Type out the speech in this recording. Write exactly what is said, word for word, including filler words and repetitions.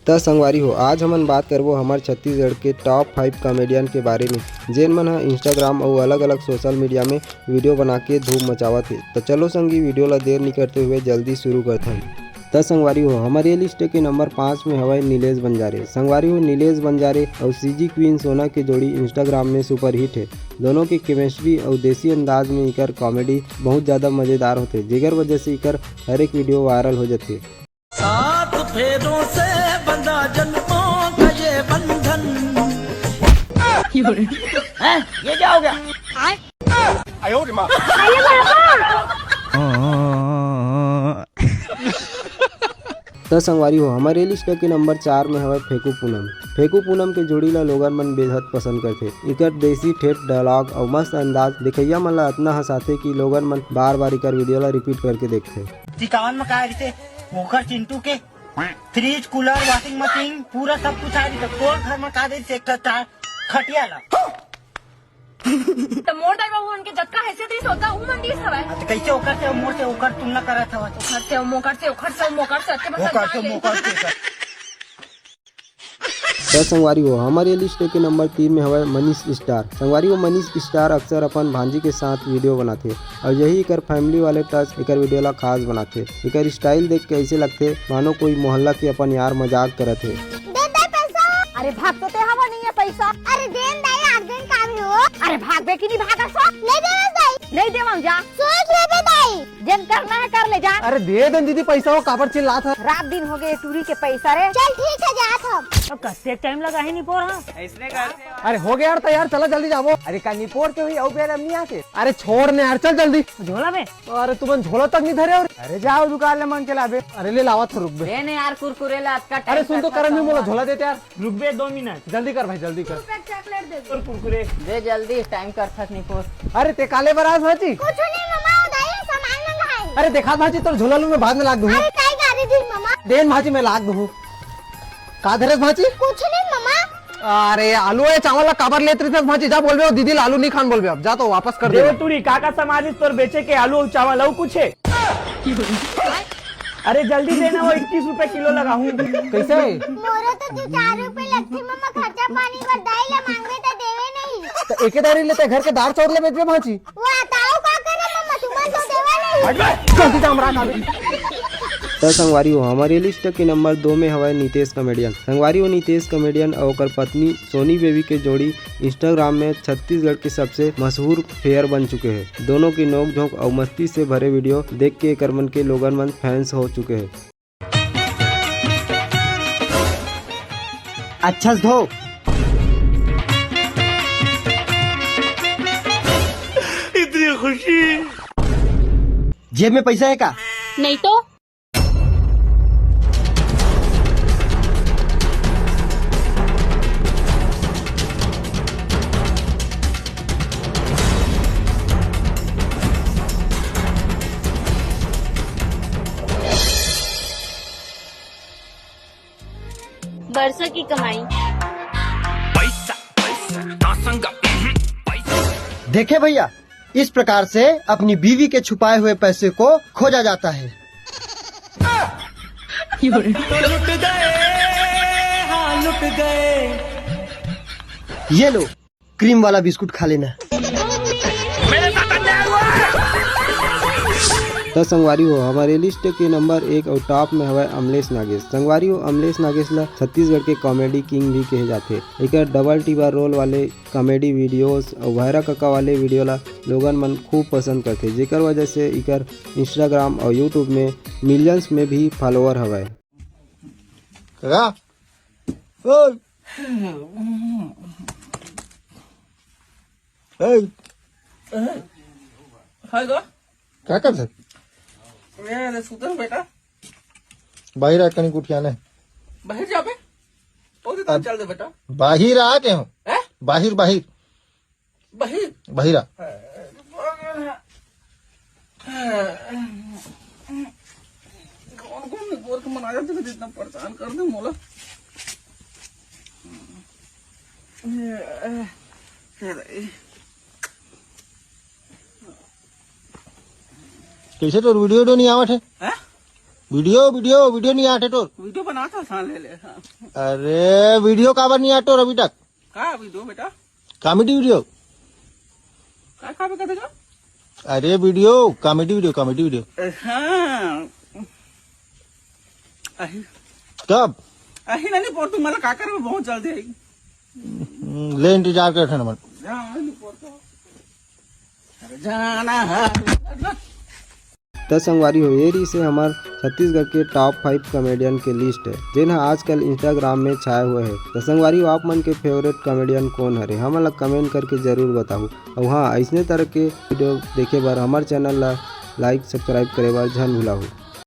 त संगवारी हो, आज हमन बात करबो हमर छत्तीसगढ़ के टॉप फाइव कॉमेडियन के बारे में, जेन मन ह Instagram अउ अलग-अलग सोशल मीडिया में वीडियो बना के धूम मचावत हे। त चलो संगी, वीडियो ला देर नइ करते हुए जल्दी शुरू करथन। त संगवारी हो, हमर ये लिस्ट के नंबर पाँच में हवय नीलेश बंजारे। संगवारी हो, नीलेश बंजारे अउ सीजी क्वीन सोना के जोड़ी Instagram में सुपरहिट हे। दोनों के केमिस्ट्री अउ देसी अंदाज में इकर कॉमेडी बहुत ज्यादा मजेदार होथे, जेकर वजह से इकर हर एक वीडियो वायरल हो जाथे। सात फेरों से बंधा जन्मों का ये बंधन। हैं? ये क्या हो गया? त संगवारी हो, हमर ये लिस्ट के नंबर चार में हवय फेकू पूनम। फेकू पूनम के जोड़ी ला लोगन मन बेहद पसंद करथे। इकर देसी ठेठ डायलॉग अउ मस्त अंदाज देखइया मन ला अतना हंसाथे कि लोगन मन बार-बार इकर वीडियो ला रिपीट करके देखथे। टिकावन में काय रहिथे? ओकर चिंटू के फ्रिज, कूलर, वॉशिंग मशीन, पूरा सब कुछ आय रहिथे। तोर घर में का रहिथे? एक ठो टा-, खटिया ला। त मोर दाई बाबू मन के जतका हैसियत रहिस, ओतका उ मन दिस हवय। हाँ, त कइसे ओकर से मोर से ओकर तुलना करत हवय? ओकर से, मोकर से, ओकर से, मोकर से, अतके बस ओकर से, अंदाज ले। मोकर से। त संगवारी हो, हमर ये लिस्ट के नंबर तीन में हवय मनीष स्टार। संगवारी हो, मनीष स्टार अक्सर अपन भांजी के साथ वीडियो बनाथे अउ यही एकर फैमिली वाले टच एकर वीडियो ला खास बनाथे। एकर स्टाइल देख के ऐसे लगथे मानो कोई मोहल्ला के अपन यार मजाक करत हे। दे दे पैसा। अरे भाग तो ते हवा नहीं है पैसा। अरे देन दाई, आठ दिन काम हो। अरे भाग बे कि नहीं भागा सो? नहीं देवे दाई। नहीं देवम जा। सोच ले बे दाई। जेन करना है कर ले जा। अरे दे दे दीदी पैसा, वो काबर चिल्लात है? रात दिन हो गए टूरी के पैसा रे। चल ठीक है, जात हम। अब कत्ते टाइम लगा है नहीं पोर, हाँ? अरे हो गया यार तैयार, चला जल्दी जाबो। अरे का निपोर के हुई, अउ बेर अब नहीं आके। अरे छोड़ ने यार, चल जल्दी। झोला में? अरे तुमन झोला तक नहीं धरे हो। अरे जाओ दुकान ले मांग के लाबे। अरे ले लावा था, रुक बे। दे ने यार कुरकुरे ला, अतका अरे टाइम सुन तो करता करण भी था बोला, हूँ। झोला देते यार। रुक बे दो मिनट। जल्दी कर भाई, जल्दी कर। पैकेट चॉकलेट दे दे। और कुरकुरे। दे जल्दी, टाइम करथस निपोर। अरे ते काले बर आस भांजी? कुछ नहीं मामा, उधारी सामान मंगाए। अरे देखा भांजी, तोर झोला लू मैं बाद में लाग दूँ। अरे काई गाड़ी दी मामा? देन भांजी, मैं लाग दूँ। का धरेस भांजी? कुछ नहीं मामा। अरे आलू या चावल ला काबर लेत रहिथस भांजी? जा बोलबे, वो दीदी ला आलू नहीं खान बोलबे, अब जा तो वापस कर दे। देव टूरी, का का सामान इस तोर बेचे के आलू अउ चावल अउ कुछ है? अरे जल्दी देना, वो इक्कीस रुपए किलो लगाहूँ। कैसे? मोरो तो दू चार रुपए लगथे मामा, खर्चा पानी बर दाई ला मांगबे त देवे नहीं। तो एके दारी लेते घर के दार चाउर ले बेचबे भांजी। वो आताओ का करे मामा, तुमन तो देवा नहीं। जल्दी जा, हमरा ना दे। त संगवारी हो, हमर ये लिस्ट के नंबर दो में हवय नितेश कॉमेडियन। संगवारी हो, नितेश कॉमेडियन अउ ओकर पत्नी सोनी बेबी के जोड़ी Instagram में छत्तीसगढ़ के सबसे मशहूर फेयर बन चुके हैं। दोनों की नोक झोंक अउ मस्ती से भरे वीडियो देख के एकर मन के लोगन मन फैंस हो चुके हैं। अच्छा से धो। इतनी खुशी। जेब में पैसा है का? नहीं तो। बरसों की कमाई। पैसा, पैसा, ना संग, उहुं, पैसा। देखे भैया, इस प्रकार से अपनी बीवी के छुपाए हुए पैसे को खोजा जाता है। तो लुट गए, हाँ लुट गए। ये लो, क्रीम वाला बिस्कुट खा लेना। त संगवारी हो, हमर ये लिस्ट के नंबर एक अउ टॉप में हवय अमलेश नागेश। संगवारी हो, अमलेश नागेश ला छत्तीसगढ़ के कॉमेडी किंग भी कहे जाथे। एकर डबल टिब्बा रोल वाले कॉमेडी वीडियोस अउ भैरा कका वाले वीडियो ला लोगन मन खूब पसंद करथे, जेकर वजह से एकर Instagram अउ YouTube में मिलियंस में भी फॉलोअर हवय। कका, ओए। ओए। हाय गा। का करत हस? मैं सुतन बेटा। बाहिर आ, कनी उठियाने। बाहिर जाबे? ओ दे, अब चल दे बेटा। बाहिर आ के हूँ। हैं? बाहिर, बाहिर। बाहिर? बाहिर आ। कौन कौन ने गोर के मना जाते थे, इतना परेशान कर दे मोला। कैसे तोर वीडियो वीडियो नहीं आवत है? हैं? वीडियो, वीडियो, वीडियो नहीं आटे तोर। वीडियो बनात हस, हाँ, ले ले, हाँ। अरे, वीडियो काबर नहीं आटे तोर अभी तक? का वीडियो बेटा? Comedy video. का, का बेटा? अरे, video, comedy video, comedy video. हाँ। अही। कब? अही नहीं, नहीं, पर तू मला का करबे, बहुत जल्दी है। हम्म, ले इंतजार कर ठन मन। हाँ, नहीं, पर तो। अरे जाना है। त संगवारी हो, ये रहिसे हमर छत्तीसगढ़ के टॉप फाइव कॉमेडियन के लिस्ट, जेन ह आजकल Instagram में छाए हुए हे। त संगवारी हो, आप मन के फेवरेट कॉमेडियन कोन हरे, हमन ला कमेंट करके जरूर बताहू। अउ हाँ, अइसने तरह के वीडियो देखे बर हमर चैनल ला लाइक, सब्सक्राइब करे बर झन भुलाहू।